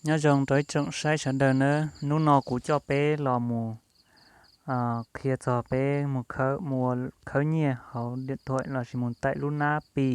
Nyob zoo rau ib tsoom saib sawv daws nawb, hnub no kuv coj peb los mus qhia txog peb mus khawb, mus ua khawb nyiaj hauv diam thuam lossis mus taim lub nab Pi,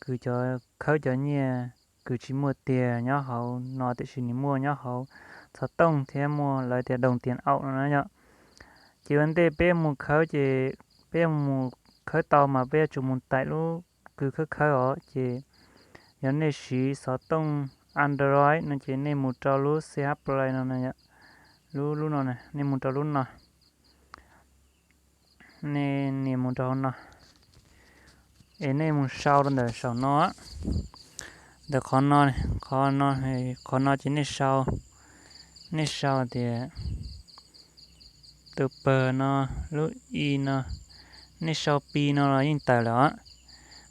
kws cov khawb cov nyiaj kws tsis muaj tiag nyob hauv no tiam sis nws muaj nyob hauv xov tooj thiab muaj lawv tias doos tias aum no na yom. Ces ua ntej peb mus khawb ces peb mus khawb tau mas peb yuav tsum mus taim lub kws khawb khawb os. Ces yog nej siv xov tooj Android no ces nej mus rau lub C H Play no, lub lub no, nej mus rau lub no, nej nias mus rau hauv no, es nej mus sau rau ntawm saum no, ntawm qhov no, qhov no, qhov no ces nej sau, nej sau tias tus pawg no, lub i no, nej sau Pi no los yeej tawm lawm os.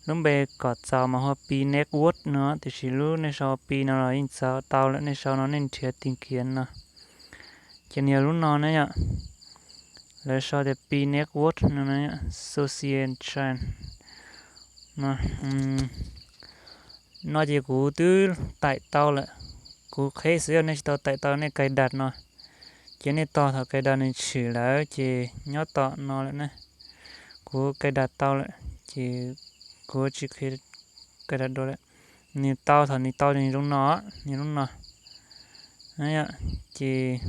Lub npe kom txaus mas hu ua Pi Network no, tiam sis lub nej sau Pi no los yeej txaus tau lawm. Nej sau no nej nrhiav tìm kiếm no, ces nws yog lub no na yom. Lawv sau tias Pi Network no, social chain no. No ces kuv twb taim tau lawm, kuv qheb xwb, yog nej tsis tau taim tau nej cài đặt no, ces nej tos thaum cài đặt nws tshwm lawm ces nyob tom no lawm na. Kuv cài đặt tau lawm ces kuv tsis qhia cài đặt dua lawm. Nws tau, thaum nws tau nws zoo no, nws lub no, ces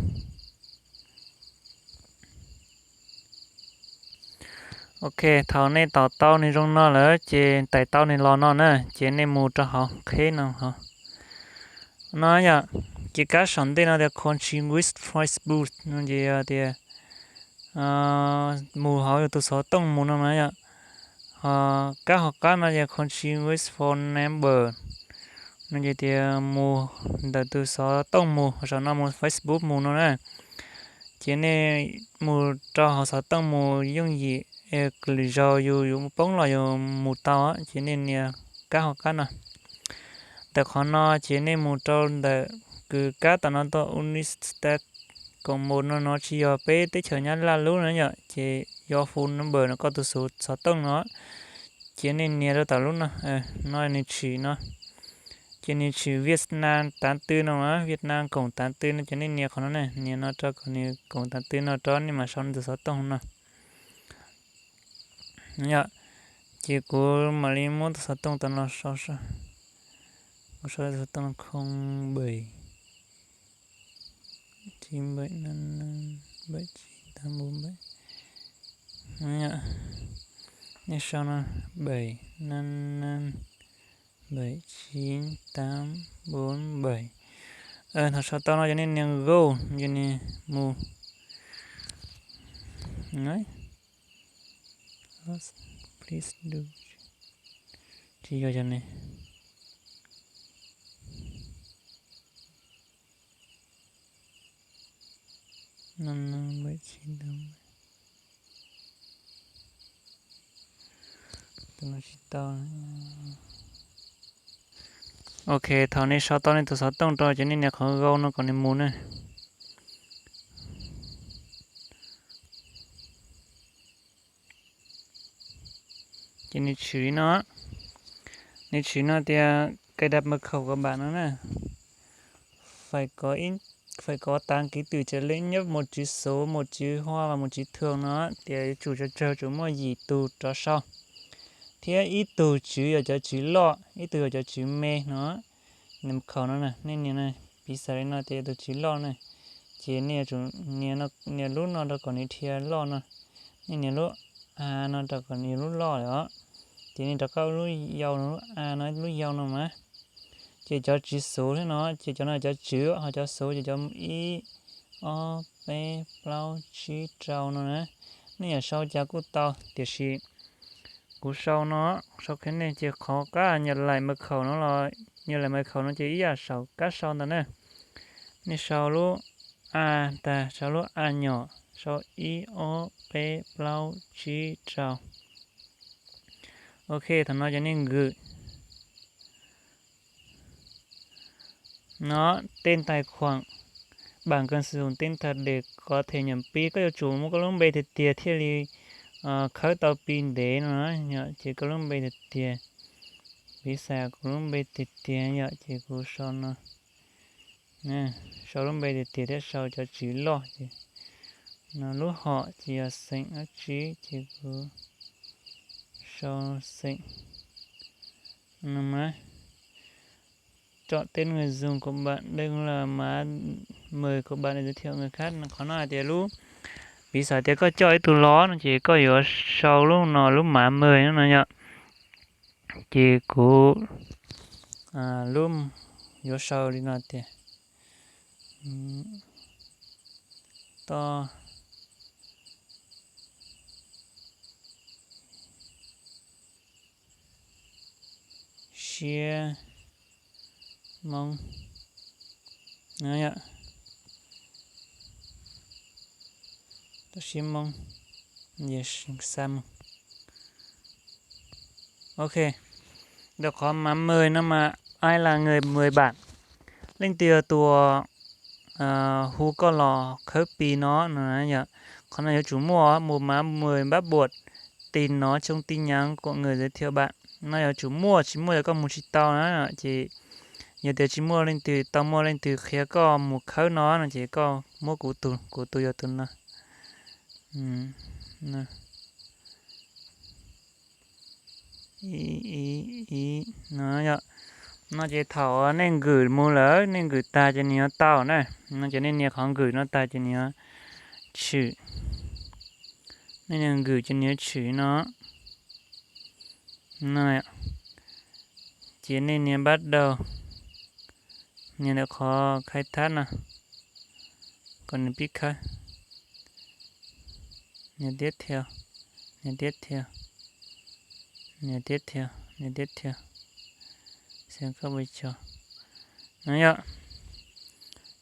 Ok, thaum nej tos tau nws zoo no lawm ces taim tau nws los no na, ces nej mus rau hauv qheb no hauv no yom. Ces kab saum ntej no tias Continue with Facebook no ces yog tias mus hauv yus tus xov tooj mus no na yom. Ho kab hauv qab no ces Continue with phone number no ces tias mus ntawm tus xov tooj mus, saum no mus Facebook mus no na. Ces nej mus rau hauv xov tooj mus yooj yim, lwm zaus yus yuav poob los yus mus tau, ces nej nias kab hauv qab no. Ntawm qhov no ces nej mus rau ntawm kws kab tom no tuaj United States, koom mus no, no tsis yog peb teb chaws Nyab Laj lub na yom, ces your phone number no, koj tus xov tooj no. Ces nej nias rau tom lub no, no nws tshwm no. Ces nws tshwm Việt Nam tám tư no, Việt Nam cộng tám tư no, ces nej nias qhov no ne, nias no rau kom nws cộng tám tư no rau, nej mam sau nej tus xov tooj no. Ces kuv mam li muab tus xov tooj tom no sau, kuv sau tus xov tooj không bảy chín bảy năm năm bảy chín tám bốn bảy. Nej sau no, bảy năm năm bảy chín tám bốn bảy. Thaum sau tau no ces nej nias go, ces nws mus. Please do. Tsis yog cov ne. Năm năm bảy chín tám. Tus no tsis tau. Ok, thaum nej sau tau nej tus xov tooj rau ces nej nias qhov go no kom nws mus ne. Ces nws tshwm li no, nws tshwm no tias cài đặt mật khẩu của bạn no na. Phải có, phải có tám ký tự trở lên nhất, một chữ số, một chữ hoa và một chữ thường no, tias yuav tsum tsawg tsawg tsum muaj yim tus rov sau, thiab ib tug tswv yog cov tswv loj, ib tug yog cov tswv me no. Mật khẩu no na, nej nias, piv xam li no tias tus tswv loj na, ces nej yuav tsum nias lub no rau kom nws dhia loj no, nej nias lub a no rau kom nws lub loj lawm os. Ces nej rov qab lub yau no, lub a no lub yau no mas, ces cov tswv xuv thiab no, ces cov no cov tswv, ho cov xuv ces cov ib, ob, peb, plaub, tsib, rau no na. Nej yuav sau cas kuj tau, tiam sis kuv sau no, sau qhia nej, ces qhov kab nhập lại mật khẩu no los, nhập lại mật khẩu no ces ib yam saum kab sau ntawd na. Nej sau lub a tag, sau lub a nyom, sau ib, ob, peb, plaub, tsib, rau. Ok, thaum no ces nej nkws no, tên tài khoản, bạn cần sử dụng tên thật để có thể nhận Pi, koj yuav tsum muaj koj lub npe tiag tiag thiaj li khawb tau Pi ntev no na yom. Ces koj lub npe tiag tiag, piv xam kuv lub npe tiag tiag yom, ces kuv sau no, Sau lub npe tiag tiag thiab sau cov tswv loj ces no lub hom ces yog xeem dab tsi ces kuv sau xeem no mas chọn tên người dùng của bạn, đây cũng là mã mời của bạn để giới thiệu người khác. Qhov no hais tias lub, piv xam tias koj coj ib tug los no ces koj yuav sau lub no lub mã mời no no yom. Ces kuv lub, yuav sau li no tias to siab Hmoob, to siab Hmoob, xa mus. Ok, ntawm qhov mã mời no mas ai là người mời bạn, leej twg yog tus hu koj los khawb Pi no no. Qhov no yuav tsum muaj một mã mời bắt buộc, tìm nó trong tin nhắn của người giới thiệu bạn. No yuav tsum muaj, tsis muaj yog koj mus tsis tau na. Ces yog tias tsis muaj leej twg, tau muaj leej twg qhia koj mus khawb no no ces koj muab kuv tus, kuv tus yog tus no. No ces thaum nej nkwm mus lawm, nej nkwm tag ces nws yuav tau na. No ces nej nias qhov nkwm no tag ces nws yuav tshwm, nej nias nkwm ces nws yuav tshwm no. Ces nej nias bắt đầu, nias ntawm qhov khai thab no kom nws pib khawb. Nias tiếp theo, nias tiếp theo, nias tiếp theo, nias tiếp theo. Xem các vai trò. No yom,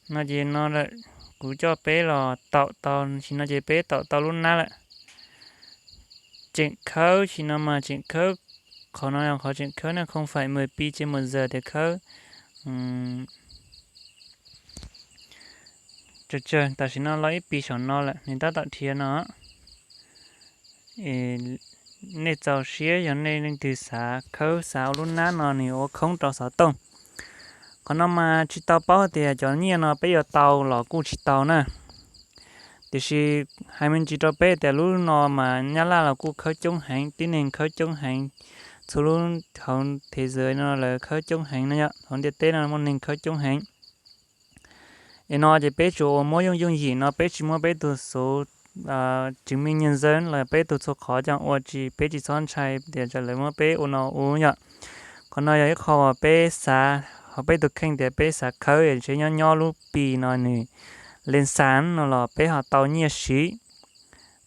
no ces no lawm, kuv coj peb los taum tau, sim no ces peb taum tau lub nab lawm. Tseem khawb, sim no mas tseem khawb, qhov no yog qhov tseem khawb na, không phải mười pi trên một giờ tias khawb. Tsawg tsawg, tam sim no los ib Pi saum no lawm, nws tab tom dhia no. Nej txaus siab yog nej leej twg xav khawb, xav ua lub nab no nws ua khoob rau xov tooj. Qhov no mas tsis tau paub tias cov nyiaj no peb yuav tau los kuj tsis tau na. Tiam sis hais me ntsis rau peb tias lub no mas Nyab Laj los kuj khawb coob heev, tib neeg khawb coob heev, txhua lub hauv thế giới no lawv khawb coob heev no yom, hauv ntiaj teb no muaj neeg khawb coob heev. Es no ces peb tsuas ua muab yooj yooj yim no, peb tsis muab peb tus số chứng minh nhân dân los peb tus txhua qhov coj ua tsis, peb tsis txhob ntshai tias lawv muab peb ua no ua yom. Qhov no yog ib qho uas peb xav, ho peb tus kheej tias peb xav khawb ntshe nyob nyob lub Pi no nws len xav no los peb ho tau nyiaj siv.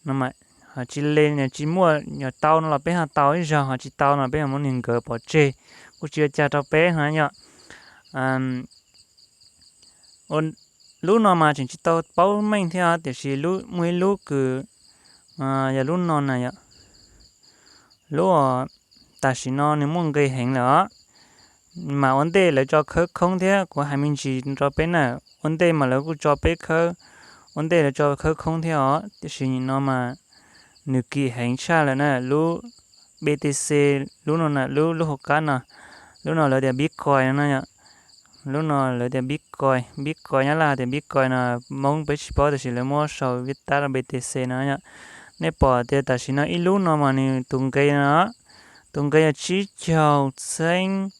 No mas ho tsis len, tsis muaj, yog tau no los peb ho tau ib zaug, ho tsis tau no peb ho muab nws nkawd pov tseg, kuj tsis ua cas rau peb no yom. Lub no mas tseem tsis tau paub meej thiab, tiam sis muaj ib lub kws yog lub no na yom. Lub tam sim no nws muaj nqis heev lawm os. Mas ua ntej lawv tso khawb khoob thiab, kuv hais me ntsis rau peb na, ua ntej mas lawv kuj tso peb khawb, ua ntej lawv tso khawb khoob thiab os, tiam sis nim no mas nws kim heev tshaj lawm na. Lub B T C, lub no na, lub lub hauv qab no, lub no lawv tias Bitcoin no yom. Lub no lawv tias Bitcoin, Bitcoin Nyab Laj tias Bitcoin no, Hmoob peb tsis paub tiam sis lawv muab sau viv tab B T C no yom. Nej pom tias tam sim no ib lub no mas nws tus nqe no, tus nqe yog tsib caug txheeb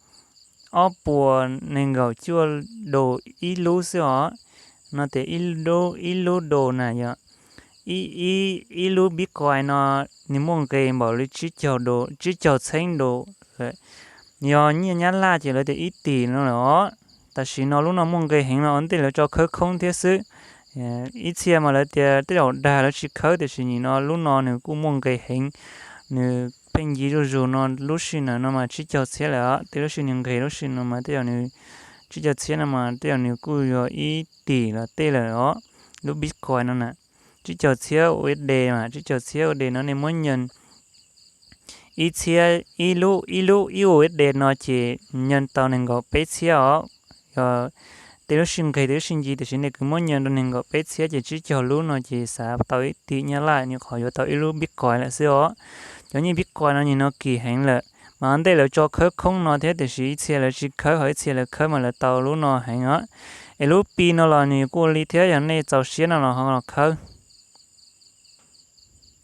ob puas nees nkaum cuaj dos ib lub xwb os. No tias ib lub, ib lub dos na yom, ib, ib lub Bitcoin no nws muaj nqe npaum li tsib caug dos, tsib caug txheeb dos. Yog nyiaj Nyab Laj ces lawv tias ib tim no lawm os. Tam sim no lub no muaj nqe heev no, ua ntej lawv tso khawb khoob thiab xwb. Ib txhia mas lawv tias tej zaum dag lawv tsis khawb, tiam sis nim no lub no nws kuj muaj nqe heev. Nws pheej nce zuj zus no, lub sij hawm no mas tsib caug txhiab lawm os, tej lub sij hawm nws nqis lub sij hawm no mas tej zaum nws, tsib caug txhiab no mas tej zaum nws kuj yog ib tim los tej lawm os. Lub Bitcoin no na, tsib caug txhiab U S D mas, tsib caug txhiab U S D no nej muab nyas ib txhiab, ib lub, ib lub ib U S D no ces nyas tau nees nkaum peb txhiab os. Yog tej lub sij nqis tej lub sij nce, tiam sis nej kuj muab nyas rau nees nkaum peb txhiab ces tsib caug lub no ces xav tau ib tim Nyab Laj, nws qhov yuav tau ib lub Bitcoin lawm xwb os. Cov nyiaj Bitcoin no nim no kim heev lawm, mas ua ntej lawv tso khawb khoob no thiab, tiam sis ib txhia lawv tsis khawb, ho ib txhia lawv khawb mas lawv tau lub no heev os. Es lub Pi no los nws kuj ua li thiab, yog nej txaus siab no los ho los khawb.